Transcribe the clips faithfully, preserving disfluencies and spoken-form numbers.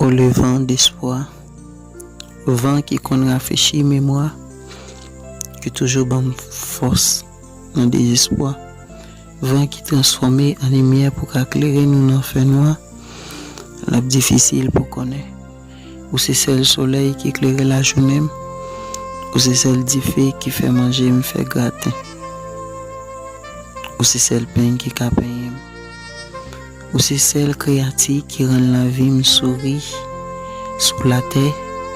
O le van despwa, van ki konn rafrechi memwa, ki toujou ban m fòs nan dezespwa, van ki transfòme an limyè pou ka klere nou nan fènwa, l ap difisil pou konnen. Ou se sèl solèy ki klere lajounen m. Ou se sèl dife ki fè manje m fè graten. Ou se sèl peny ki ka penyen m. Ou se sèl kreyati ki rann lavi m souri sou latè.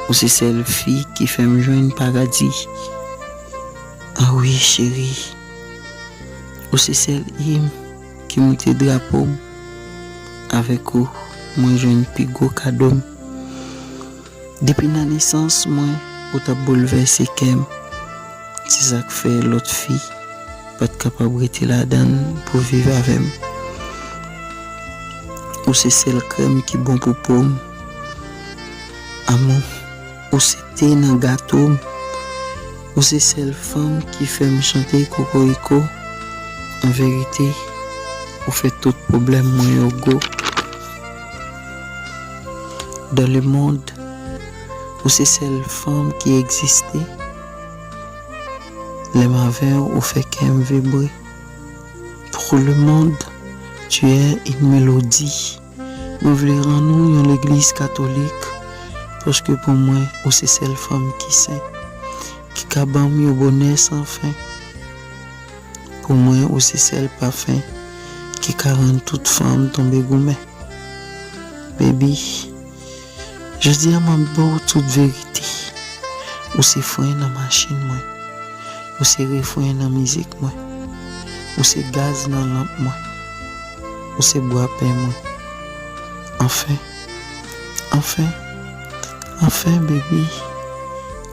Ou se sèl fi ki fè m jwenn paradi. Ah wi, cheri. Ou se sèl im ki moute drapo m. Avèk ou, mwen jwenn pi gwo kado m. Depi nan nesans mwen, ou t ap boulvèse kè m. Se sa k fè lòt fi pa t kapab rete ladan l pou viv avè m. Ou se sèl krèm ki bon pou po m. Amou, ou se te nan gato m. Ou se sèl fanm ki fè m chante kokoriko. An verite, ou fè tout pwoblèm mwen yo gwo. Dans le monde, ou se sèl fanm ki egziste. Lè m avè w, ou fè kè m vibre. Pour le monde, tu es une mélodie. Mwen vle rann ou yon legliz katolik, paske pou mwen, ou se sèl fanm ki sen, ki ka ban m yon bonè san fen. Pou mwen, ou se sèl pafen ki ka rann tout fanm tonbe goumen. Baby, jodi a m ap ba w tout verite. Ou se fren nan machin mwen. Ou se refren nan mizik mwen. Ou se gaz nan lanp mwen. Ou se bwa pen mwen. Anfen, anfen, anfen, baby,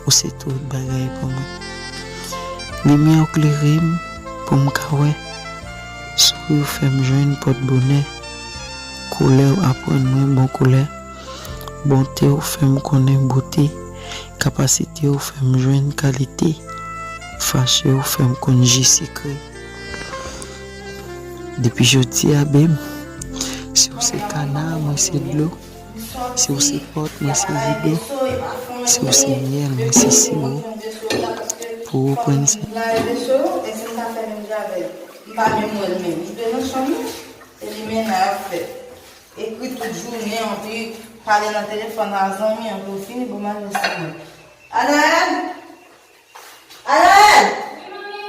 ou se tout bagay pou mwen. Limyè w klere m pou m ka wè. Souri w fè m jwenn pòt bonè. Koulè w aprann mwen bon koulè. Bonte w fè m konnen bote. Kapasite w fè m jwenn kalite. Fache w fè m konn ji sekre. Depi jodi a, babe, si w se kana, mwen se dlo. Si w se pòt, mwen se rido. Si w se myèl, mwen se siwo. Pou ou pran se. M pa menm wè l menm. Li dwe nan chanm li. E li mennen afè. Ekri tout jounen, anpi pale nan telefòn a zanmi, anpi w fini, bon, m al nan sou mwen. Anaèl! Anaèl! Wi, manmi.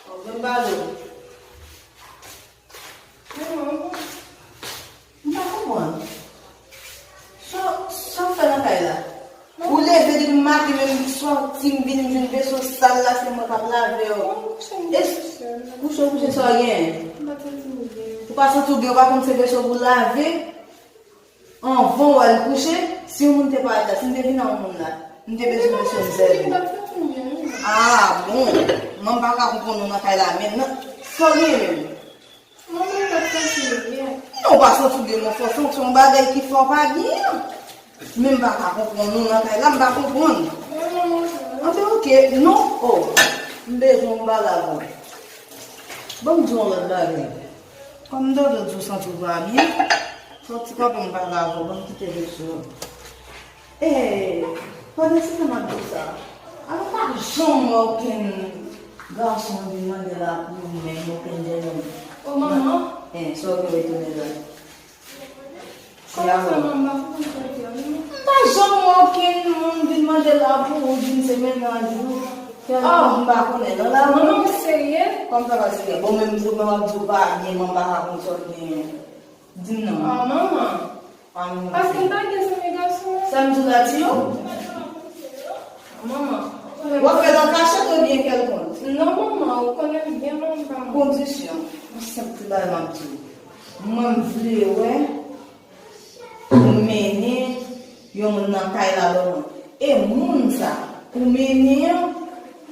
Bon, vin pale. Wi, manmi. M pa konprann. Sa, sa w fè nan kay la? Ou leve depi maten, menm sòti m vin, m jwenn veso sal la, se mwen k ap lave yo. Mwen kouche, m kouche. Kouche, w kouche, sa w genyen? M pa santi m byen. Ou pa santi w byen, ou pa konn se veso pou lave? Anvan w al kouche, si yon moun te parèt la, si m te vin ak yon moun la, m te bezwen veso m sèvi. M pa santi m byen, non. Ah, bon. Mwen, m pa ka konprann nou nan kay la, men nan, sa w genyen menm? Manman, m pa t santi m byen. Non, ou pa santi w byen, mon frè, se yon bagay ki fè w pa byen. Men m pa ka konprann nou nan kay la, m pa konprann. Manman, m anfè. Anfè, oke, non, oh, m bezwen yon bagay avè w. Ban m di w yon lòt bagay. Kòm m tande w di w santi w pa byen, fè yon ti kanpe m pale avè w, ban m kite l sou. E, pandan se tan m ap di w sa, alò pa janm wè okenn gason vin mande lapli ou menm, okenn jennonm. O manman. En, sa w gen retounen la? Kòman sa, manman, m pa konprann sa w di a, non? M pa janm wè okenn moun vin mande lapli ou, vin se mennaj ou. Kèlkonk, m pa konnen, nan lavi. Manman, ou serye? Kòman sa pa serye? Bon, menm si w ap di w pa byen, manman pa ka konn sa w genyen. Di m non. Ah, manman. Ah, non. Paske m pa gen zanmi gason. Sa m di w la, Tiyo? Manman. W ap fè l an kachèt oubyen kèlkonk? Non, manman, ou konnen m byen, manman, m pa. Kondisyon. Yon senp ti bagay m ap di w. Mwen, m vle wè ou mennen yon moun nan kay la ban mwen. E moun sa, ou mennen an,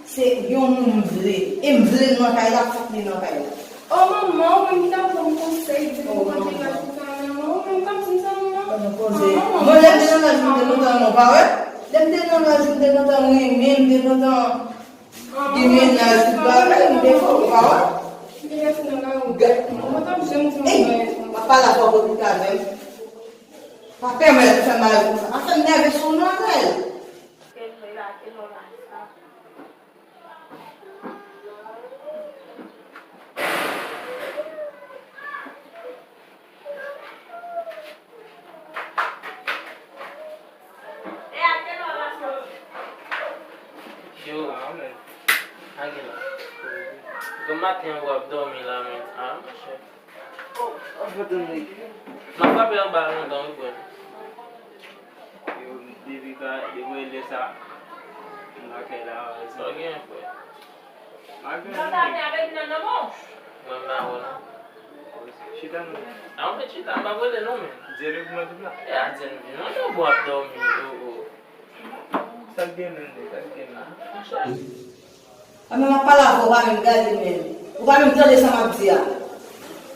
se yon moun m vle. E m vle l nan kay la, fòk li nan kay la. O manman, ou menm ki t ap ban m konsèy, di m kote l ap fè sa, manman, ou menm k ap di m sa, manman. Mwen lè m te nan laj mwen te lontan, Pa wè? Lè m te nan laj, m te gentan renmen, m te gentan gen mennaj, tout bagay, m te fè, ou pa wè? Gad. Ey, m ap pale avè w pou tout avè m. Pa pèmèt ou fè m bagay konsa. Pa fè m nève sou non, Anaël. Yo, a, men. A gen la. Granmaten an w ap dòmi la, men. A, monchè. Oh, an fè tande. M ap frape anba lontan, wi, frè. Yo, depi ka, depi lè sa, m lakay la, sa gen, frè. Mwen m pa wè non. Chita non. A, mwen chita, m pa wè non, men. Di l pou mwen tout la. E a di l, non, non, w ap dòmi, o, o. Sa k gen menm, sa k gen menm? A, men m ap pale avè w, ou pa menm gade m menm. Ou pa menm tande sa m ap di a.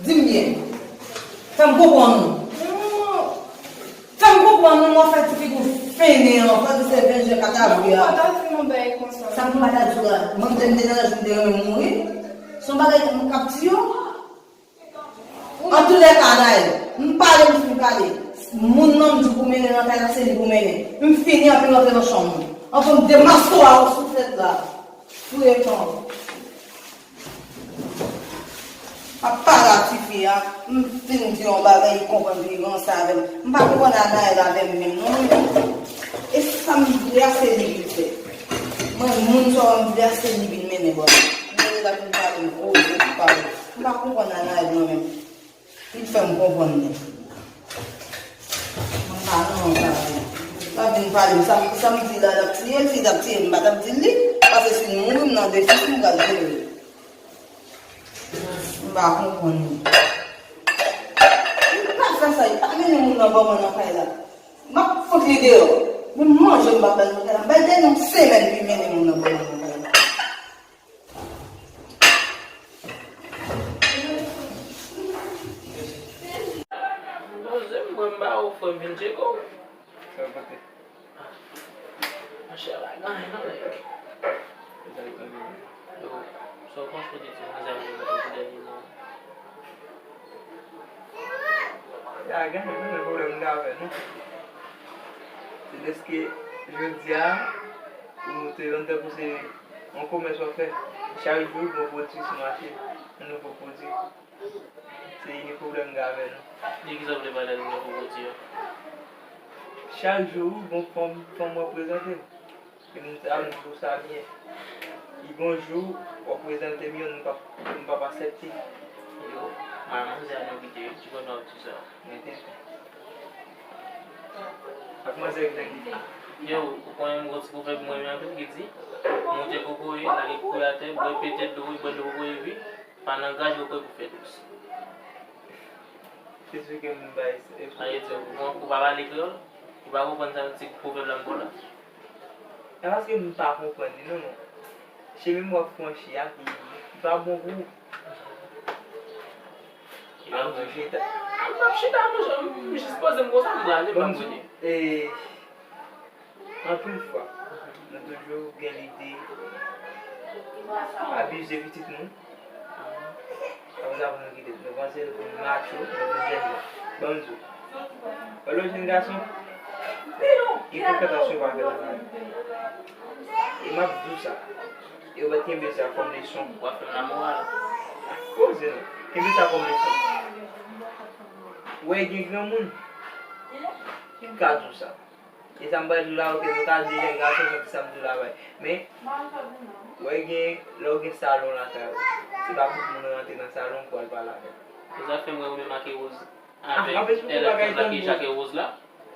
Di m byen. Fè m konprann ou. Fè m konprann non, w ap fè ti figi w fennen an, fè di se venjè katavri a. Ou pa ta di m yon bagay konsa. Sa pou m pa ta di w la? Mwen menm te nan laj m te renmen mouri. Se yon bagay m k ap di yo. Antoulèka, Anaël, m pale, m fin pale. Moun nan m di pou mennen nan kay la, se li pou mennen. M fini, anpi rantre nan chanm ou. Anvan m demaske w a yon souflèt la. Frekan. Ap pale a tifi a, m fin di yon bagay, li konprann li ranse avè m. M pa konprann Anaël avè m menm non, men e sa m vle a, se li vin fè. Mwen, moun sa w m vle a, se li vin mennen ban mwen. Mwen la vin pale, m koze, m pale. M pa konprann Anaël non, men li fè m konprann li. Mwen pa nan sa vre. L ap vin pale m, sa, sa m di la, l ap tiye l, si l t ap tiye m, m pa t ap di l li, paske si l mouri, m nan defis, m pral jere l. M pa konprann li. Li pa fè sa, li pa mennen moun nan ban mwen nan kay la. M ap fout li deyò. Menm manje m pa ba l nan kay la. M bay dèyè yon semèn pou li mennen moun nan ban mwen nan kay la. Poze m, mwen m ba ou frè m vin tcheke w. Sa w pote? Monchè, pa gen anyen non, nèg. Yo, sa w panse de ti manzè a mwen mete pou dènye mwa? Ya, gen anpil pwoblèm m gen avè l non. Se dèske jodi a, ou te rann tankou se yon komès w ap fè. Chak jou, gon pwodui sou mache, yon nouvo pwodui. Se ini pwoblèm m gen avè nou. De kisa w vle pale avè m nan pwopozisyon? Chak jou, gon fanm, fanm w ap prezante m. E m, a, m twouve sa byen. E gon jou, w ap prezante m youn, m p ap, m p ap aksepte. Yo, manzè a nou kite, wi, ti konnen w ap di sa. Mwen tenten. Ak manzè ki nan kite. Yo, ou konnen m gon ti pwovèb mwen renmen anpil ki di, monte kokoye, lage kokoye atè, bwè pete dlo, wi, bwè dlo kokoye wi. Pa nan gaj yo kwè pou fè dous. Esplike m bay. Sa vle di, ou, ou pa pale kreyòl? Ou pa konprann sa ti pwovèb la m ba w la? E paske m pa konprann li, non, non. Se menm w ap franchi a ki, ki pa bon pou ou. Ki pa bon. Chita. M ap chita, monchè, m jis poze m konsa, m prale, m ap rele. Anpil fwa, nou toujou gen lide abize pitit nou. Apre sa, pou nou kite l. Nou panse nou vin macho, nou vin jènjan. Ban m di w. Wè lòt jèn gason, gen frekantasyon pa fè nan kay. E m ap di w sa. E w mèt kenbe sa kòm leson. W ap fè m lamoral. Poze non. Kenbe sa kòm leson. Wè gen granmoun ki ka di w sa. E sa m pral di w la, oke, nou ka di jèn gason, se sa m di w la, bay. Men, wè gen, lè w gen salon lakay ou, se pa tout moun rantre nan salon pou al pale avè l. Sa fè m wè ou menm ak Ewoz, avèk L F M la ki Jacques Ewoz la.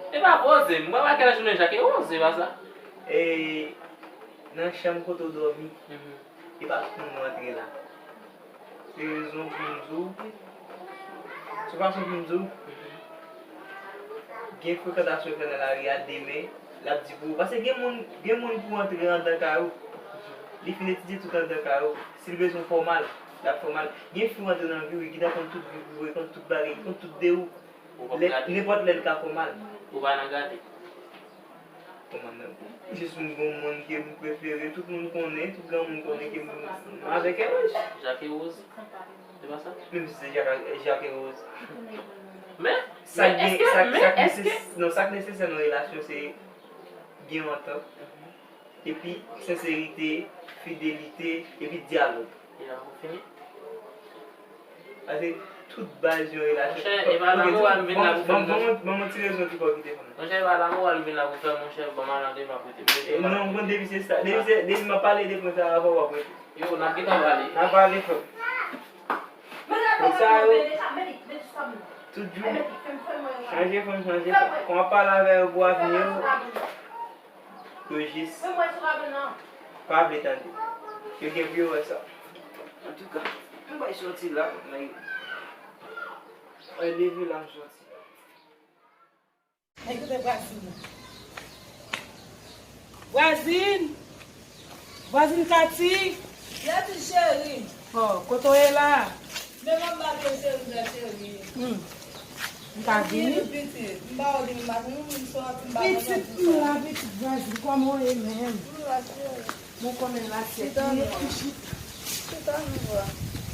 E pa poze m, mwen pa kèl jounen Jacques Ewoz, se pa sa. E nan chanm kote w dòmi. E pa tout moun rantre la. Se rezon pou m di w, se fason pou m di w, gen frekantasyon fè nan lari a, demen, l ap di pou ou. Paske gen moun, gen moun pou antre anndan kay ou. Li fin etidye tout anndan kay ou. Si l bezwen fè w mal, l ap fè w mal. Gen fi w antre nan vi w, li gentan konn tout vi w, li konn tout bagay, li konn tout de ou. Nenpòt lè l ka fè w mal. Ou pa nan gade. Kòmandan. Jis m gon moun ke m prefere, tout moun konnen, tout granmoun konnen ke m avèk Elanj. Jacques et Rose. Se pa sa? Menm si se Jacques, Jacques et Rose. Men, sa men gen, èske, sa, men sa èske nesesè, non, sa k nesesè nan relasyon, se gen antant, epi senserite, fidelite, epi dyalòg. Ya, ou fini? Paske tout baz yon relasyon. Monchè, e pa lamoral m vin la pou fè, monchè. Ban m, ban m, ban m yon ti rezon ki fè w kite fanm nan. Monchè, e pa lamoral m vin la pou fè, monchè, ban m al nan demen, m ap rete. Monchè, e pa. Non, bon, depi se sa, depi se, depi m ap pale de pwen sa a, fò w ap rete. Yo, n ap gentan pale. N ap pale, frè m. Pwen sa yo, tout jou, chanje fanm, chanje fanm. Kon w ap pale avè yo pou avni yo, yo jis pa vle tande. Yo gen pou yo wè sa. Antouka, m bay sòti la, nèg. Ay, leve la, m sòti. Nèg yo te vwazin. Vwazin! Vwazin Kati! Yes, cheri. Oh, kote w ye la? Men m ap ba tèl cheri, bèl cheri. Hmm. M ka vini? Vini, pitit. M ba w di m maten, m sòti, m pa konn. Pitit, m la, pitit vwazin, kòman w ye menm? M la, cheri. Mwen konnen l asyèt li ye, m chita. Chita, m vwa.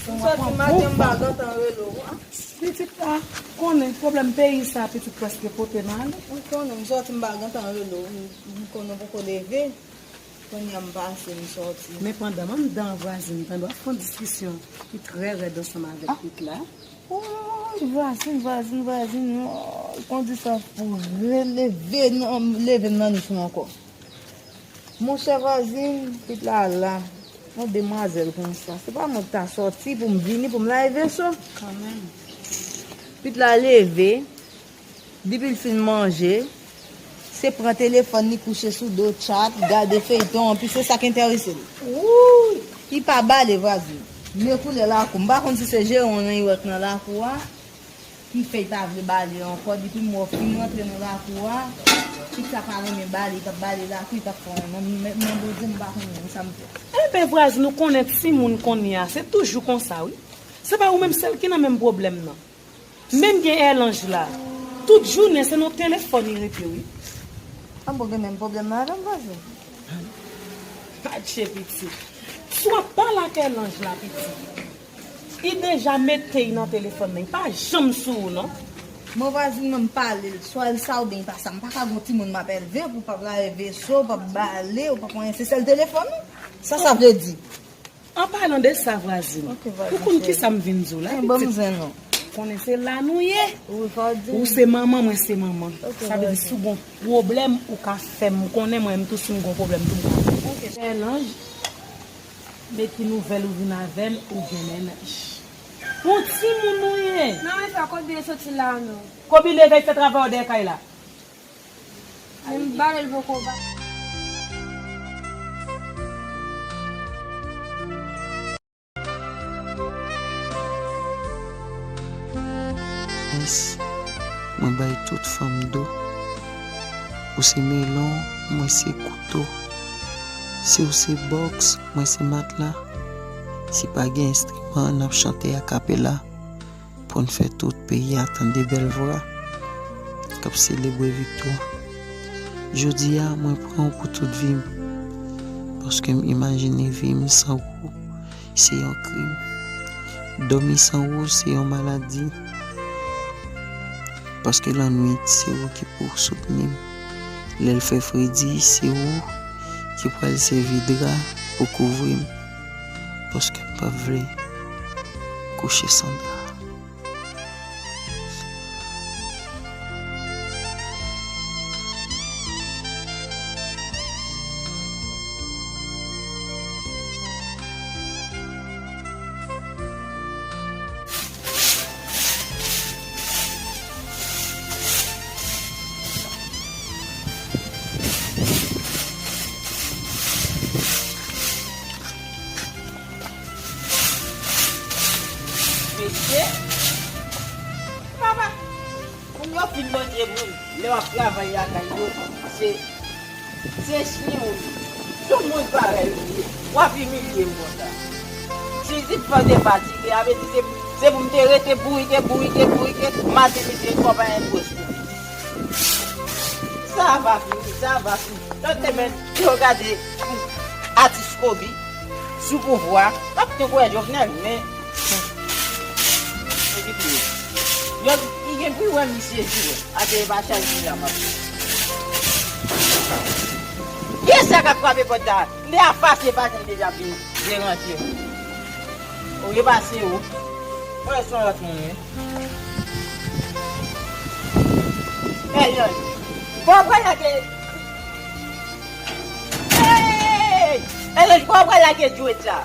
M sòti maten, m pa gentan rele w. Pitit la, konnen pwoblèm peyi sa, pitit prèske pote m ale. M konnen, m sòti, m pa gentan rele w. M, m konnen w poko leve. Kounye a m pase, m sòti. Men pandan m anndan vwazin, m tande w ap fè yon diskisyon ki trè rèd ansanm avèk pitit la. Woy, vwazin, vwazin, vwazin, woy, kondisyon pou releve nan, leve m nan nich mwen ankò. Monchè vwazin, pitit la la, yon demwazèl konsa. Se pa mwen ki ta sòti pou m vini, pou m lave veso. Kanmenm. Pitit la leve, depi l fin manje, se pran telefòn li, kouche sou do, chat, gade feyton, anpi se sa k enterese l. Wouy! Li pa bale vwazin. Men koulè lakou. M pa konn si se jeran nan li wè k nan lakou a. Ki fè l pa vle bale ankò. Depi m wè w fin rantre nan lakou a, pitit sa pa renmen bale, li t ap bale lakou, li t ap fè yon non. Men, men Bondye, m pa konnen sa m fè. Enben, vwazin, ou konnen timoun kounye a, se toujou konsa, wi. Se pa ou menm sèl ki nan menm pwoblèm nan. Menm gen Erlanj la. Tout jounen, se nan telefòn li rete, wi. A bon, gen menm pwoblèm nan avè m, vwazin. Patche pitit. Si w ap pale ak Erlanj la, pitit. Li deja mete l nan telefòn nan. Li pa janm sou ou, non. Mwen vwazin mwen, m pale l, swa l sa oubyen l pa sa. M pa ka gon timoun m ap elve pou w p ap lave veso, w p ap bale, w p ap anyen. Se sèl telefòn ou. Sa sa vle di? An palan de sa, vwazin, ou konn kisa m vin di w la, pitit? Konnen se la nou ye. Ou se manman, mwen se manman. Sa vle di, si w gon pwoblèm, ou ka fè m konnen, mwen menm tou, si m gon pwoblèm tou, m ka fè w. Erlanj, men ki nouvèl ou vin avè l, ou gen mennaj. Yon timoun ou ye. Non, men sa, kote l soti la, non? Kobe leve, fè travay w dèyè kay la. Men m bale l poko ba. Mwen bay tout fanm do. Ou se melon, mwen se kouto. Si w se bòks, mwen se matla. Si pa gen enstriman, n ap chante akapela pou n fè tout peyi a tande bèl vwa k ap selebre viktwa. Jodi a, mwen pran w pou tout vi m, paske m imajine vi m san ou se yon krim. Dòmi san ou se yon maladi, paske lannwit se ou ki pou soutni m. Lè l fè fredi, se ou ki pral sèvi dra pou kouvri m, paske m p ap vle kouche san dra. Mesye, papa, moun yo fin manje moun, lè w ap travay lakay yo, se, se chen ou ye. Se yon moun parèy ou ye. W ap imilye m konsa. Si, si m fè w te fatige, a vle di se, se pou m te rete bourike, bourike, bourike, maten, midi e swa, pa gen pwès pou mwen. Sa va fini, sa va fini. Lòt semèn, yo gade atis Kobe sou pouvwa. Pap gen kouwè Jovenel, men. Yo, li gen pou wè misye di wè. Ate e pa chay li la, m ap. Kiyès sa k ap frape pòt la? M te afase pa janm deja vin deranje m. Ou repase ou. Mwen se yon lòt moun, wi. Hey, Lòd. Bon, mwen lage. Hey! Hey, Lòd, bon, mwen lage djwèt la.